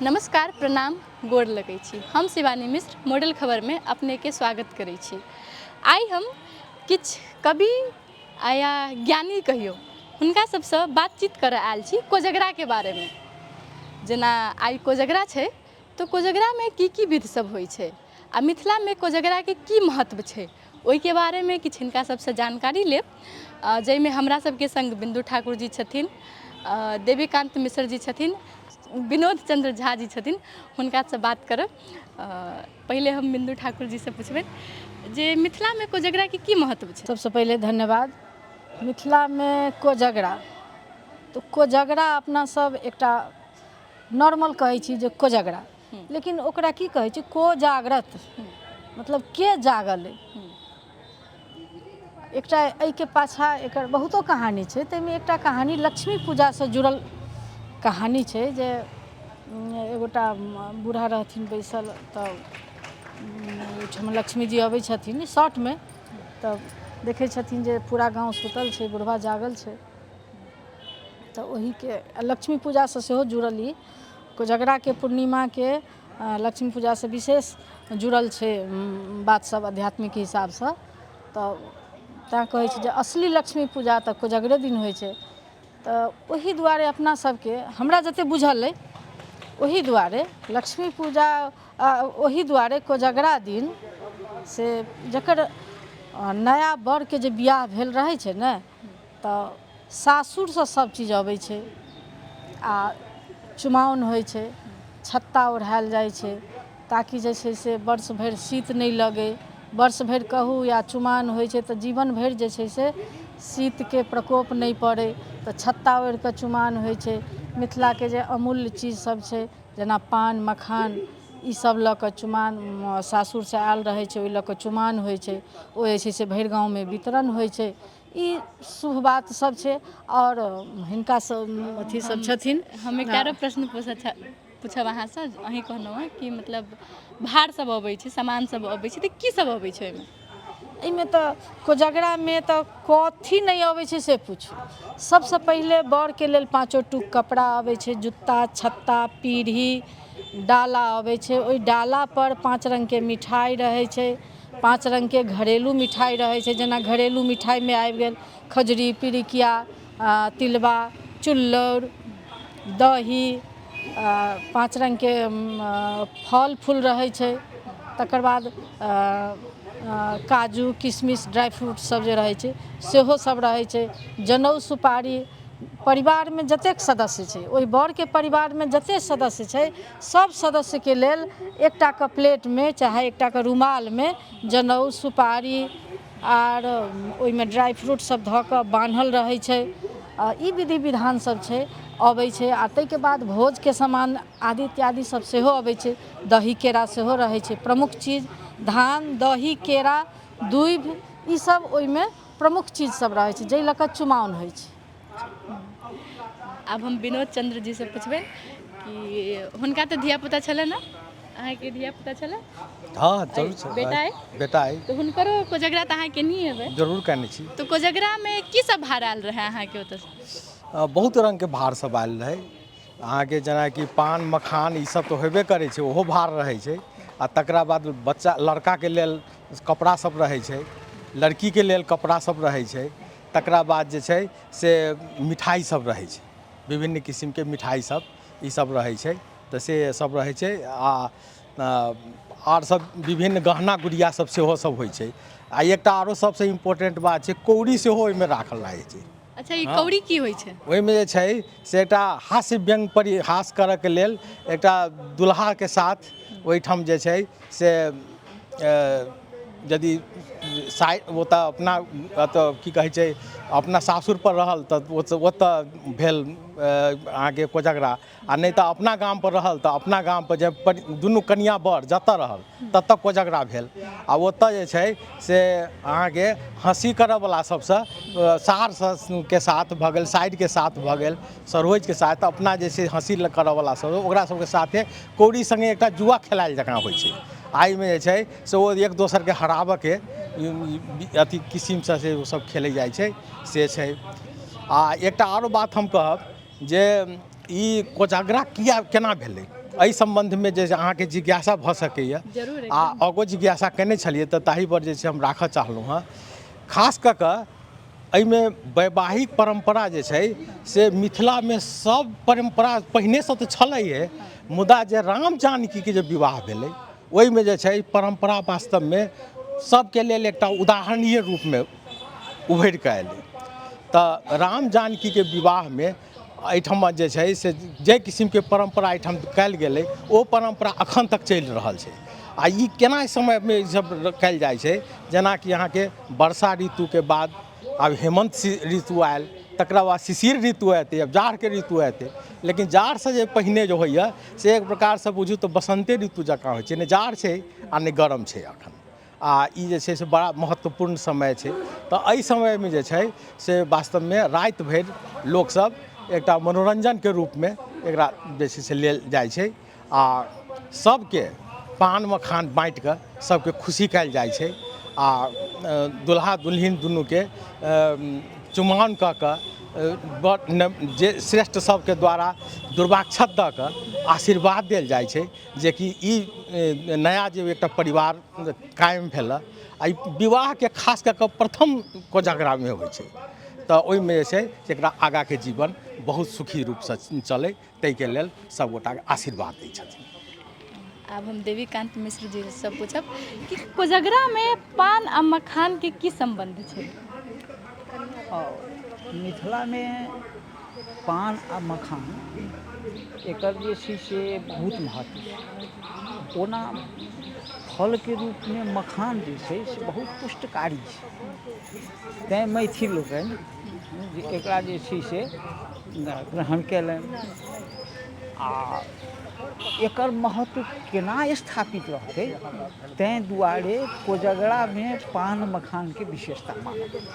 नमस्कार, प्रणाम, गोर लगै छी। हम शिवानी मिश्र मॉडल खबरमे अपनेके स्वागत करै छी। आइ हम किछु कवि या ज्ञानी कहियौ हुनका सबसँ बातचीत करऽ आयल छी कोजगराके बारेमे। जेना आइ कोजगरा छै तऽ कोजगरामे की की विध सब होइ छै आ मिथिलामे कोजगराके की महत्व छै, ओहिके बारेमे किछु हिनका सबसँ जानकारी लेब, जाहिमे हमरा सबके सङ्ग बिन्दु ठाकुर जी छथिन, देवीकान्त मिश्र जी छथिन, विनोद चन्द्र झा जी छथिन, हुनकासँ बात करब। पहिले हम बिन्दु ठाकुर जीसँ पुछबनि जे मिथिलामे कोजगराके की महत्व छै। सबसँ पहिले धन्यवाद। मिथिलामे कोजगरा तऽ कोजगरा अपना सब एकटा नॉर्मल कहै छी जे कोजगरा, लेकिन ओकरा की कहै छै? को जाग्रत, मतलब के जागल अइ। एकटा एहिके पाछाँ एकर बहुतो कहानी छै, ताहिमे एकटा कहानी लक्ष्मी पूजासँ जुड़ल कहानी छै जे एगोटा बूढ़ा रहथिन बैसल, तऽ ओहिठाम लक्ष्मीजी अबै छथिन शॉर्टमे, तऽ देखै छथिन जे पूरा गाँव सुतल छै, बुढ़बा जागल छै। तऽ ओहिके लक्ष्मी पूजासँ सेहो जुड़ल ई कोजगराके पूर्णिमाके लक्ष्मी पूजासँ विशेष जुड़ल छै बात सब आध्यात्मिक हिसाबसँ। तऽ तैँ कहै छै जे असली लक्ष्मी पूजा तऽ कोजगरे दिन होइ छै। तऽ ओहि दुआरे अपना सबके, हमरा जतेक बुझल अइ, ओहि दुआरे लक्ष्मी पूजा, ओहि दुआरे कोजगरा दिन से जकर नया बरके जे बियाह भेल रहै छै ने, तऽ सासुरसँ सब चीज अबै छै आ चुमाओन होइ छै, छत्ता ओढ़ायल जाइ छै ताकि जे छै से वर्ष भरि शीत नहि लगै। वर्ष भरि कहू या चुमाओन होइ छै तऽ जीवन भरि जे छै से शीतके प्रकोप नहि पड़ै, तऽ छत्ता ओढ़ि कऽ चुमाओन होइ छै। मिथिलाके जे अमूल्य चीज सब छै, जेना पान मखान, ई सब लऽ कऽ चुमाओन सासुरसँ आयल रहै छै, ओहि लऽ कऽ चुमाओन होइ छै। ओ जे छै से भरि गाँवमे वितरण होइ छै। ई शुभ बात सब छै। आओर हिनका सब अथी सब छथिन। हम एकटा आरो प्रश्न पूछब अहाँसँ। अहीं कहलहुँ हँ कि मतलब भार सब अबै छै, सामान सब अबै छै, तऽ की सब अबै छै ओहिमे? एहिमे तऽ कोजगरामे तऽ कथी नहि अबै छै से पूछू। सबसँ पहिले बरके लेल पाँचो टूक कपड़ा अबै छै, जुत्ता, छत्ता, पीढ़ी, डाला अबै छै। ओहि डालापर पाँच रङ्गके मिठाइ रहै छै, पाँच रङ्गके घरेलू मिठाइ रहै छै। जेना घरेलू मिठाइमे आबि गेल खजुरी, पिरुकिया, तिलबा, चुल्लौर, दही, पाँच रङ्गके फल फूल रहै छै। तकर बाद काजू, किशमिश, ड्राइ फ्रूट सब जे रहै छै सेहो सब रहै छै। जनउ, सुपारी, परिवारमे जतेक सदस्य छै, ओहि बरके परिवारमे जतेक सदस्य छै, सब सदस्यके लेल एकटाके प्लेटमे चाहे एकटाके रुमालमे जनउ, सुपारी आर ओहिमे ड्राइ फ्रूट सब धऽ कऽ बान्हल रहै छै। ई विधि विधान सब छै, अबै छै। आ ताहिके बाद भोजके सामान आदि इत्यादि सब सेहो अबै छै। दही केरा सेहो रहै छै। प्रमुख चीज धान, दही, केरा, दूभि, ई सब ओहिमे प्रमुख चीज सब रहै छै, जाहि लऽ कऽ चुमाओन होइ छै। आब हम विनोद चंद्र जी से पुछबनि कि हुनका तऽ धिया पुता छलै ने? अहाँके धिया पुता छलै? हँ, जरूर छै। बेटा अइ? बेटा अइ। तऽ हुनकरो कोजगरा तऽ अहाँ केनही हेबै? जरूर केने छी। तऽ कोजगरामे की सब भार आयल रहै अहाँके ओतऽ? बहुत रङ्गके भार सब आयल रहै अहाँके, जेनाकि पान मखान ई सब तऽ होबे करै छै, ओहो भार रहै छै। आ तकरा बाद बच्चा लड़काके लेल कपड़ा सब रहै छै, लड़कीके लेल कपड़ा सब रहै छै। तकरा बाद जे छै से मिठाइ सब रहै छै, विभिन्न किसिमके मिठाइ सब, ई सब रहै छै। तऽ से सब रहै छै। आ आर सब विभिन्न गहना गुड़िया सब सेहो सब होइ छै। आ एकटा आरो सबसँ इम्पोर्टेंट बात छै, कौड़ी सेहो ओहिमे राखल रहै छै। अच्छा, ई कौड़ी की होइ छै? ओहिमे जे छै से एकटा हास्य व्यङ्ग परिहास करऽके लेल एकटा दुल्हाके साथ ओहिठाम जे छै से यदि साइ ओतऽ अपना ओतऽ की कहै छै, अपना सासुरपर रहल तऽ ओतऽ भेल अहाँके कोजगरा, आ नहि तऽ अपना गामपर रहल तऽ अपना गामपर जे दुनू कनिआँ बर जतऽ रहल ततऽ कोजगरा भेल। आ ओतऽ जे छै से अहाँके हँसी करऽवला सबसँ सार के साथ भऽ गेल, साइडके साथ भऽ गेल, सरोजके साथ, अपना जे छै हँसी करऽवला सब, ओकरा सबके साथे कौड़ी सङ्गे एकटा जुआ खेलायल जकाँ होइ छै। आ एहिमे जे छै से ओ एक दोसरके हराबऽके अथी किसिमसँ से ओ सब खेलै जाइ छै, से छै। आ एकटा आरो बात हम कहब जे ई कोजगरा किया केना भेलै। एहि सम्बन्धमे जे अहाँके जिज्ञासा भऽ सकैए। जरूर। आ आगो जिज्ञासा केने छलियै तऽ ताहि पर जे छै हम राखऽ चाहलहुँ हँ। खास कऽ कऽ एहिमे वैवाहिक परम्परा जे छै से मिथिलामे सब परम्परा पहिनेसँ तऽ छलैहे, मुदा जे राम जानकीके जे विवाह भेलै ओहिमे जे छै परम्परा वास्तवमे सबके लेल एकटा उदाहरणीय रूपमे उभरि कऽ अयलै। तऽ राम जानकीके विवाहमे एहिठाम जे छै से जाहि किसिमके परम्परा एहिठाम कयल गेलै ओ परम्परा अखन तक चलि रहल छै। आ ई केना समयमे ई सब कयल जाइ छै, जेनाकि अहाँके वर्षा ऋतुके बाद आब हेमन्त ऋतु आयल, तकरा बाद शिशिर ऋतु एतै, आब जाड़के ऋतु एतै। लेकिन जाड़सँ जे पहिने जे होइए से एक प्रकारसँ बुझू तऽ बसन्ते ऋतु जकाँ होइ छै, नहि जाड़ छै आ नहि गरम छै अखन। आ ई जे छै से बड़ा महत्वपूर्ण समय छै। तऽ एहि समयमे जे छै से वास्तवमे राति भरि लोकसब एकटा मनोरञ्जनके रूपमे एकरा जे छै से लेल जाइ छै आ सबके पान मखान बाँटिकऽ सबके खुशी कयल जाइ छै। आ दुल्हा दुल्हिन दुनूके चुमाओन कऽ कऽ जे श्रेष्ठ सबके द्वारा दुर्वाक्षत दऽ कऽ आशीर्वाद देल जाइ छै, जेकि ई नया जे एकटा परिवार कायम भेल आ ई विवाहके खास कऽ कऽ प्रथम कोजागरामे होइ छै, तऽ ओहिमे जे छै से एकरा आगाँके जीवन बहुत सुखी रूपसँ चलै ताहिके लेल सबगोटाके आशीर्वाद दै छथिन। आब हम देवीकान्त मिश्र जीसँ पूछब कि कोजगरामे पान आ मखानके की सम्बन्ध छै? मिथिलामे पान आ मखान एकर जे छै से बहुत महत्व छै। ओना फलके रूपमे मखान जे छै से बहुत पुष्टकारी छै, तैँ मैथिल लोकनि जे एकरा जे छै से ग्रहण कयलनि। आ एकर महत्व केना स्थापित रहतै ताहि दुआरे कोजगरामे पान मखानके विशेषता मानल गेलै।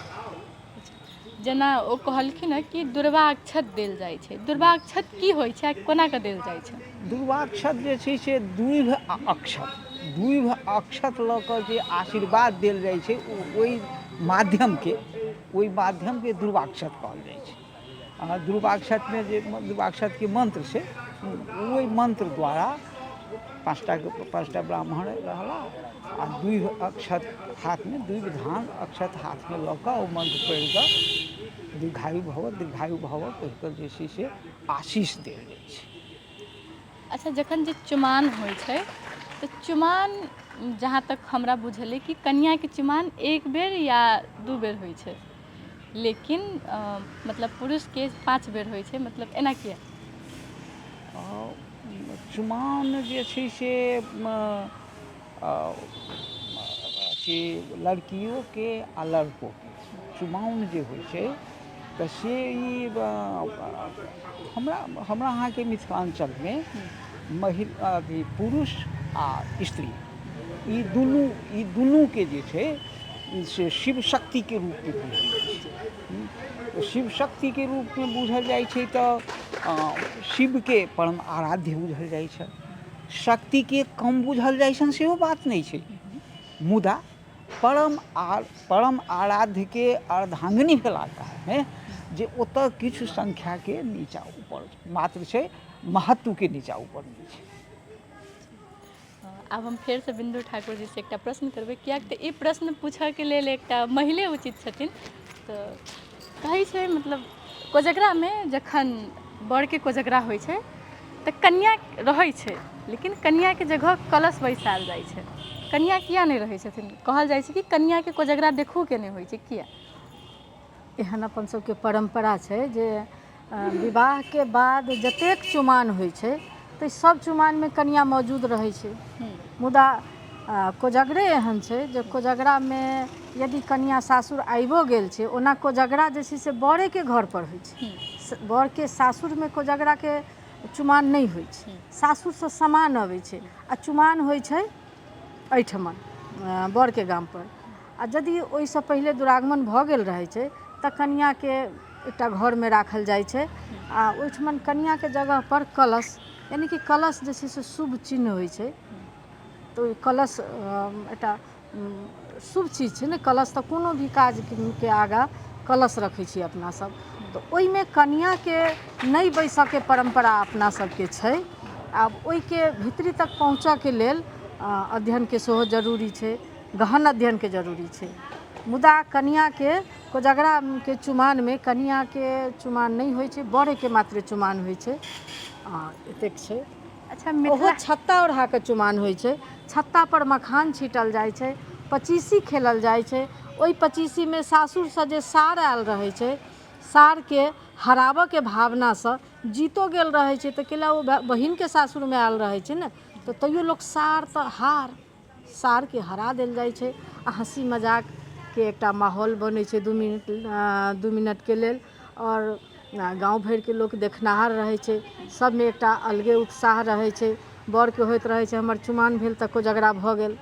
जेना ओ कहलखिन हँ कि दुर्वाक्षत देल जाइ छै, दुर्वाक्षत की होइ छै आ कोना कऽ देल जाइ छै? दुर्वाक्षत जे छै से दूभि आ अक्षत, दूभि अक्षत लऽ कऽ जे आशीर्वाद देल जाइ छै ओहि माध्यमके दुर्वाक्षत कहल जाइ छै। आ दुर्वाक्षतमे जे दुर्वाक्षतके मन्त्र छै ओहि मन्त्र द्वारा पाँचटा ब्राह्मण रहला आ दूभि अक्षत हाथमे, दूभि धान अक्षत हाथमे लऽ कऽ ओ मन्त्र पढ़ि कऽ दीर्घायु भव दीर्घायु भव कहि कऽ जे छै से आशीष देल जाइ छै। अच्छा, जखन जे चुमान होइ छै तऽ चुमान जहाँ तक हमरा बुझल अइ कि कनिआँके चुमान एक बेर या दू बेर होइ छै, लेकिन मतलब पुरुषके 5 बेर होइ छै, मतलब एना किया? चुमान जे छै से अथी लड़कियोके आ लड़कोके चुमाओन जे होइ छै तऽ से ई हमरा हमरा अहाँके मिथिलाञ्चलमे महिला अथी पुरुष आ स्त्री ई दुनूके जे छै से शिव शक्तिके रूपमे बुझल जाइ छै। तऽ शिव शक्तिके रूपमे बुझल जाइ छै तऽ शिवके परम आराध्य बुझल जाइ छै, शक्तिके कम बुझल जाइ छनि सेहो बात नहि छै, मुदा परम आराध्यके अर्धांगिनी भेलाके कारणे जे ओतऽ किछु संख्याके नीचा ऊपर मात्र छै, महत्वके नीचा ऊपर नहि छै। आब हम फेरसँ बिन्दु ठाकुर जीसँ एकटा प्रश्न करबै, किएक तऽ ई प्रश्न पूछऽके लेल एकटा महिले उचित छथिन। तऽ कहै छै मतलब कोजगरामे जखन बरके कोजगरा होइ छै तऽ कनिआ रहै छै, लेकिन कनिआके जगह कलश बैसायल जाइ छै, कनिआ किया नहि रहै छथिन? कहल जाइ छै कि कनिआके कोजगरा देखहोके नहि होइ छै, किया? एहन अपन सबके परम्परा छै जे विवाहके बाद जतेक चुमान होइ छै तऽ सब चुमानमे कनिआ मौजूद रहै छै, मुदा कोजगरे एहन छै जे कोजगरामे यदि कनिआ सासुर आबिओ गेल छै, ओना कोजगरा जे छै से बरेके घरपर होइ छै, बरके सासुरमे कोजगराके चुमान नहि होइ छै, सासुरसँ सामान अबै छै आ चुमान होइ छै एहिठमन बरके गामपर। आ यदि ओहिसँ पहिले दुरागमन भऽ गेल रहै छै तऽ कनिआँके एकटा घरमे राखल जाइ छै आ ओहिठमन कनिआँके जगहपर कलश, यानि कि कलश जे छै से शुभ चिन्ह होइ छै, तऽ ओहि कलश एकटा शुभ चीज छै ने, कलश तऽ कोनो भी काजके आगाँ कलश रखै छी अपना सब, तऽ ओहिमे कनिआँके नहि बैसऽके परम्परा अपना सबके छै। आब ओहिके भीतरी तक पहुँचऽके लेल अध्ययनके सेहो जरूरी छै, गहन अध्ययनके जरूरी छै। मुदा कनिआँके कोजगराके चुमानमे कनिआँके चुमान नहि होइ छै, बरेके मात्र चुमान होइ छै। एतेक छै। अच्छा, ओहो मिथिला छत्ता ओढ़ाके चुमान होइ छै। छत्तापर मखान छीटल जाइ छै, पचीसी खेलल जाइ छै। ओहि पचीसीमे सासुरसँ जे सार आयल रहै छै, सारके हराबऽके भावनासँ जीतो गेल रहै छै, तऽ केला ओ बहिनके सासुरमे आयल रहै छै ने, तऽ तैयो लोक सार तऽ हार सारके हरा देल जाइ छै। आ हँसी मजाकके एकटा माहौल बनै छै 2 मिनट, 2 मिनटके लेल। आओर गाँव भरिके लोक देखनिहार रहै छै, सभमे एकटा अलगे उत्साह रहै छै। बरके होइत रहै छै हमर चुमान भेल तऽ कोजगरा भऽ गेल।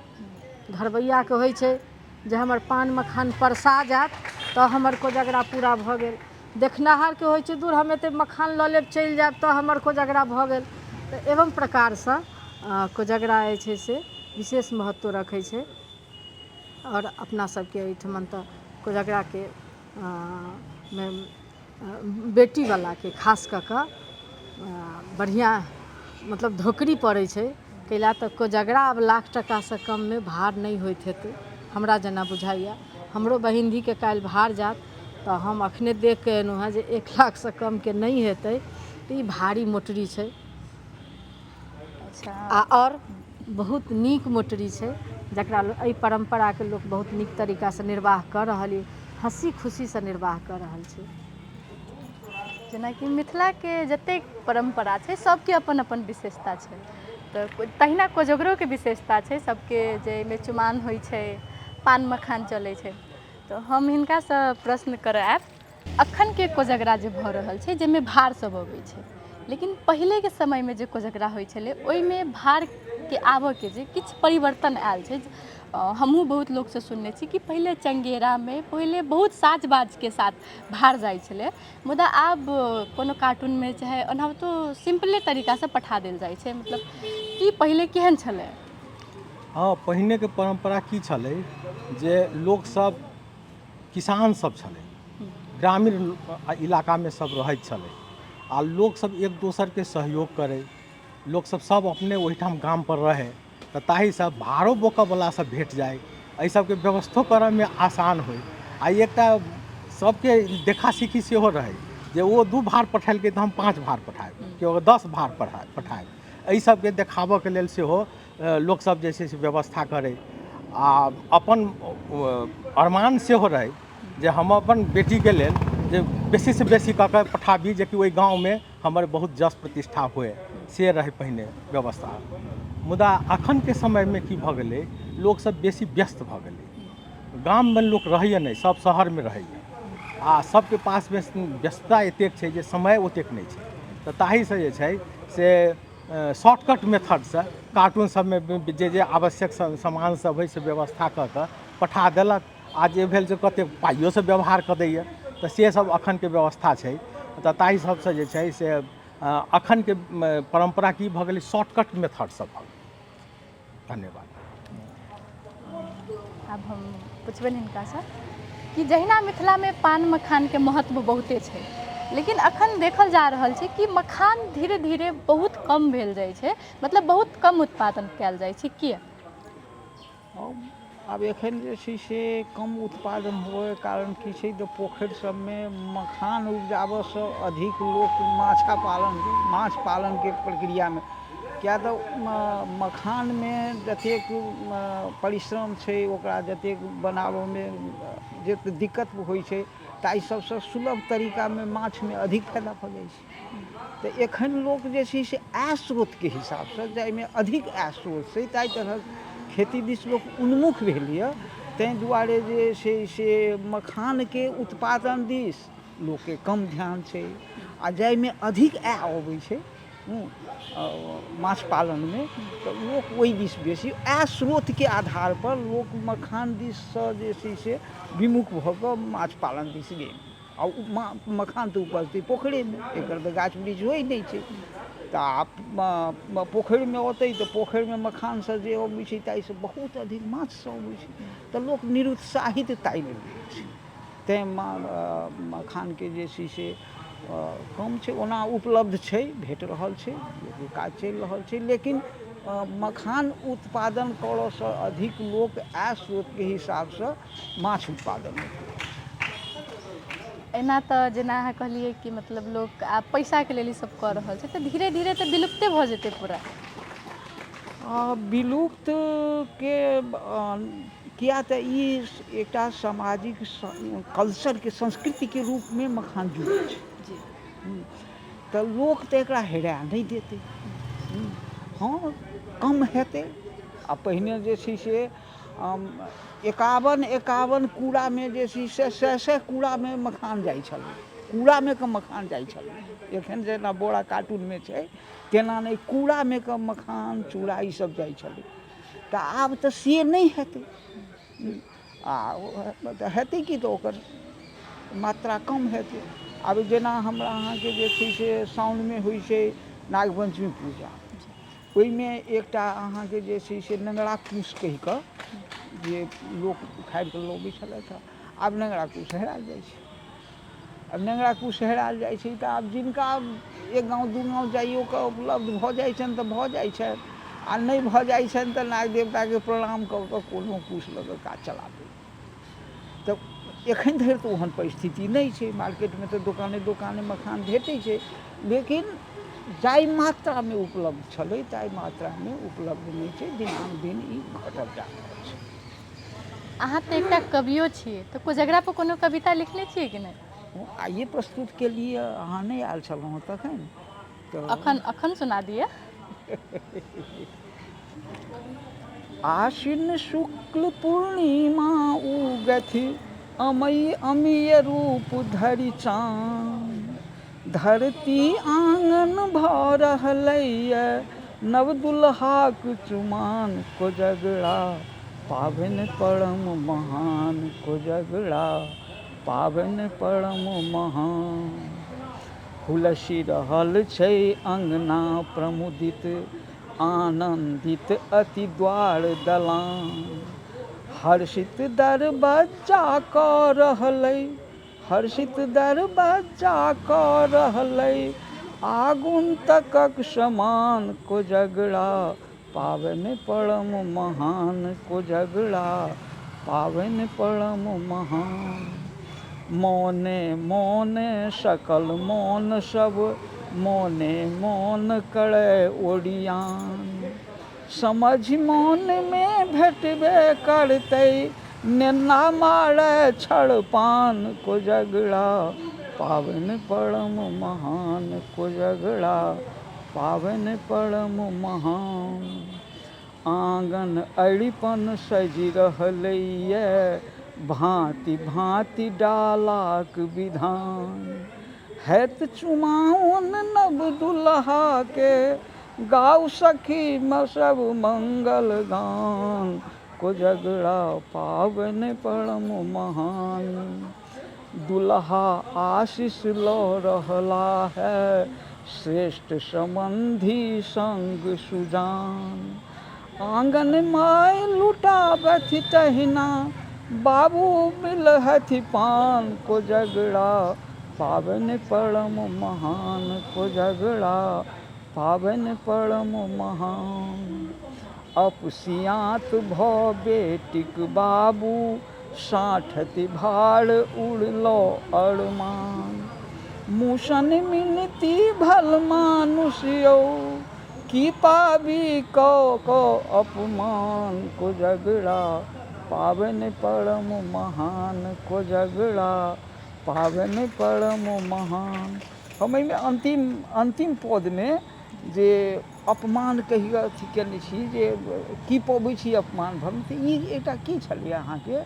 घरबैआके होइ छै जे हमर पान मखान परसा जायत तऽ हमर कोजगरा पूरा भऽ गेल। देखनिहारके होइ छै दूर हम एतेक मखान लऽ लेब, चलि जायब तऽ हमर कोजगरा भऽ गेल। तऽ एवं प्रकारसँ कोजगरा जे छै से विशेष महत्व रखै छै। आओर अपना सबके एहिठमन तऽ कोजगराके मे बेटीवलाके खास कऽ कऽ बढ़िआँ मतलब धोकड़ी पड़ै छै। कैला तऽ कोजगरा आब लाख टकासँ कममे भार नहि होइत हेतै, हमरा जेना बुझाइए। हमरो बहिनधीके काल्हि भार जायत तऽ हम अखने देख कऽ एलहुँ हेँ जे 1 लाखसँ कमके नहि हेतै। तऽ ई भारी मोटरी छै। अच्छा। आ आओर बहुत नीक मोटरी छै, जकरा एहि परम्पराके लोक बहुत नीक तरीकासँ निर्वाह कऽ रहल अइ, हँसी खुशीसँ निर्वाह कऽ रहल छै। जेनाकि मिथिलाके जतेक परम्परा छै सबके अपन अपन विशेषता छै, तऽ तहिना कोजगरोके विशेषता छै सबके, जाहिमे चुमान होइ छै, पान मखान चलै छै। तऽ हम हिनकासँ प्रश्न करऽ आयब, अखनके कोजगरा जे भऽ रहल छै जाहिमे भार सब अबै छै, लेकिन पहिलेके समयमे जे कोजगरा होइ छलै ओहिमे भारके आबऽके जे किछु परिवर्तन आयल छै। हमहूँ बहुत लोकसँ सुनने छी कि पहिले चङ्गेरामे पहिले बहुत साज बाजके साथ भार जाइ छलै, मुदा आब कोनो कार्टूनमे चाहे ओनाहितो सिम्पले तरीकासँ पठा देल जाइ छै। मतलब कि पहिले केहन छलै? हँ, पहिनेके परम्परा की छलै जे लोकसब किसान सब छलै, ग्रामीण इलाकामे सब रहैत छलै आ लोकसब एक दोसरके सहयोग करै, लोकसब सब अपने ओहिठाम गामपर रहै, तऽ ताहिसँ भाड़ो बोकऽवला सब भेट जाइ, एहि सबके व्यवस्थो करऽमे आसान होइ। आ एकटा सबके देखा सीखी सेहो रहै जे ओ 2 भार पठेलकै तऽ हम 5 भार पठायब कि ओ 10 भार पठायब। एहि सबके देखाबऽके लेल सेहो लोकसब जे छै से व्यवस्था करै आ अपन अरमान सेहो रहै जे हम अपन बेटीके लेल जे बेसीसँ बेसी कऽ कऽ पठाबी, जेकि ओहि गाँवमे हमर बहुत जस प्रतिष्ठा हुए, से रहै पहिने व्यवस्था। मुदा अखनके समयमे की भऽ गेलै, लोकसब बेसी व्यस्त भऽ गेलै, गाममे लोक रहैए नहि, सब शहरमे रहैए आ सबके पास व्यस्तता एतेक छै जे समय ओतेक नहि छै। तऽ ताहिसँ जे छै से शॉर्टकट मेथडसँ कार्टून सबमे जे जे आवश्यक सामान सब होइ से व्यवस्था कऽ कऽ पठा देलक आ जे भेल से कतेक पाइयोसँ व्यवहार कऽ दैए, तऽ से सब अखनके व्यवस्था छै। तऽ ताहि सबसँ जे छै से अखनके परम्परा की भऽ गेलै, शॉर्टकट मेथड सब भऽ गेलै। धन्यवाद। आब हम पुछबनि हिनकासँ कि जहिना मिथिलामे पान मखानके महत्व बहुते छै, लेकिन अखन देखल जा रहल छै कि मखान धीरे धीरे बहुत कम भेल जाइ छै, मतलब बहुत कम उत्पादन कयल जाइ छै, किया? आब एखन जे छै से कम उत्पादन हुअके कारण की छै तऽ पोखरि सबमे मखान उपजाबऽसँ अधिक लोक माछा पालन माछ पालनके प्रक्रियामे, किया तऽ मखानमे जतेक परिश्रम छै, ओकरा जतेक बनाबऽमे जे दिक्कत होइ छै, ताहि सबसँ सुलभ तरीकामे माछमे अधिक फायदा भऽ जाइ छै। तऽ एखन लोक जे छै से आय स्रोतके हिसाबसँ जाहिमे अधिक आय स्रोत छै ताहि तरहक खेती दिस लोक उन्मुख भेल यऽ। ताहि दुआरे जे छै से मखानके उत्पादन दिस लोकके कम ध्यान छै आ जाहिमे अधिक आय अबै छै माछ पालनमे, तऽ लोक ओहि दिस बेसी आय स्रोतके आधारपर लोक मखान दिससँ जे छै से विमुख भऽ कऽ माछ पालन दिस गेल। आ ओ मखान तऽ उपजतै पोखरिमे, एकर तऽ गाछ वृक्ष होइ नहि छै। तऽ आब पोखरिमे औतै तऽ पोखरिमे मखानसँ जे अबै छै ताहिसँ बहुत अधिक माछसँ अबै छै, तऽ लोक निरुत्साहित ताहि लेल भेल छै। तैँ मखानके जे छै से कम छै। ओना उपलब्ध छै, भेट रहल छै, काज चलि रहल छै, लेकिन मखान उत्पादन करऽसँ अधिक लोक आय स्रोतके हिसाबसँ माछ उत्पादन। एना तऽ जेना अहाँ कहलियै कि मतलब लोक आब पैसाके लेल ई सब कऽ रहल छै, तऽ धीरे धीरे तऽ विलुप्ते भऽ जेतै पूरा। विलुप्तके किया तऽ ई एकटा सामाजिक कल्चरके संस्कृतिके रूपमे मखान जुड़ल छै। तऽ लोक तऽ एकरा हेरा नहि देतै। हँ, कम हेतै। आ पहिने जे छै से 51 51 कूड़ामे जे छै से सए सए कूड़ामे मखान जाइ छलै, कूड़ामे के मखान जाइ छलै। एखन जेना बोरा कार्टूनमे छै तेना नहि, कूड़ामे के मखान चूड़ा ईसब जाइ छलै। तऽ आब तऽ से नहि हेतै। आ तऽ हेतै की, तऽ ओकर मात्रा कम हेतै। आब जेना हमरा अहाँके जे छै से साउनमे होइ छै नागपञ्चमी पूजा, ओहिमे एकटा अहाँके जे छै से नेङ्गरा कुश कहि कऽ जे लोक उखाड़ि कऽ लबै छलथि हँ, आब नेङ्गरा कुश हेरायल जाइ छै। आब नेङ्गरा कुश हेरायल जाइ छै, तऽ आब जिनका एक गाँव दू गाँव जाइयो कऽ उपलब्ध भऽ जाइ छनि तऽ भऽ जाइ छनि, आ नहि भऽ जाइ छनि तऽ नाग देवताके प्रणाम कऽ कऽ कोनो कुश लऽ कऽ काज चला लै। तऽ एखन धरि तऽ ओहन परिस्थिति नहि छै, मार्केटमे तऽ दोकाने दोकाने मखान भेटै छै, लेकिन जाहि मात्रामे उपलब्ध छलै ताहि मात्रामे उपलब्ध नहि छै। दिनानुदिन ई घटल जा रहल छै। अहाँ तऽ एकटा कवियो छियै, तऽ कोजगरा पर कोनो कविता लिखने छियै कि नहि? आइए प्रस्तुत केलियै, अहाँ नहि आयल छलहुँ हँ तखन तऽ। अखन अखन सुना दिअ। आश्विन शुक्ल पूर्णिमा उगथि अमय अमीय रूप धरि चाँद, धरती आँगन भऽ रहलैए नव दुल्हाक चुमान, कोजगरा पाबनि परम महान, कोजगरा पाबनि परम महान। हुलसि रहल छै अङ्गना प्रमुदित आनन्दित अति द्वार दलान, हर्षित दरबज्जा कऽ रहलै, हर्षित दरबज्जा कऽ रहलै आगुन तकक समान, कोजगरा पाबनि परम महान, कोजगरा पाबनि परम महान। मोने मोने सकल मोन सब मोने मोन करै ओरियान, समझि मोनमे भेटबे करतै नेन्ना मारै छड़ पान, कोजगरा पाबनि परम महान, कोजगरा पाबनि परम महान। आँगन अरिपन सजि रहलैए भाँति भाँति डालाक विधान, हैत चुमाओन नव दुल्हाके गाउ सखी सब मंगल गान, कोजगरा पाबनि परम महान। दुल्हा आशीष लऽ रहला है श्रेष्ठ सम्बन्धी संग सुजान, आँगन माय लुटाबथि तहिना बाबू मिलहथि पान, कोजगरा पाबनि परम महान, कोजगरा पाबनि परम महान। अपसियाँत भऽ बेटीक बाबू साँठति भार उड़लो अरमान, मूसन मिनती भल मानुष यौ की पाबी कऽ कऽ अपमान, कोजगरा पाबनि परम महान, कोजगरा पाबनि परम महान। हम एहिमे अन्तिम अन्तिम पदमे जे अपमान कहि कऽ अथी कयने छी जे की पबै छी अपमान भरम, तऽ ई एकटा की छलैए अहाँके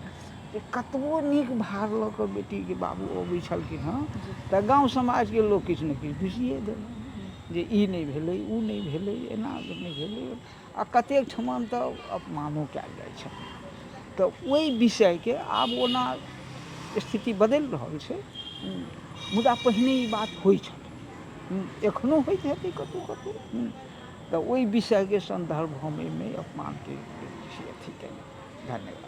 जे कतबो नीक भार लऽ कऽ बेटीके बाबू अबै छलखिन हँ तऽ गाँव समाजके लोक किछु ने किछु दुसिए देलक जे ई नहि भेलै, ओ नहि भेलै, एना नहि भेलै, आ कतेक ठमन तऽ अपमानो कयल जाइ छलै। तऽ ओहि विषयके आब ओना स्थिति बदलि रहल छै, मुदा पहिने ई बात होइ छलै, एखनो होइत हेतै कतहु कतहु। तऽ ओहि विषयके सन्दर्भ हम एहिमे अपमानके अथी केने। धन्यवाद।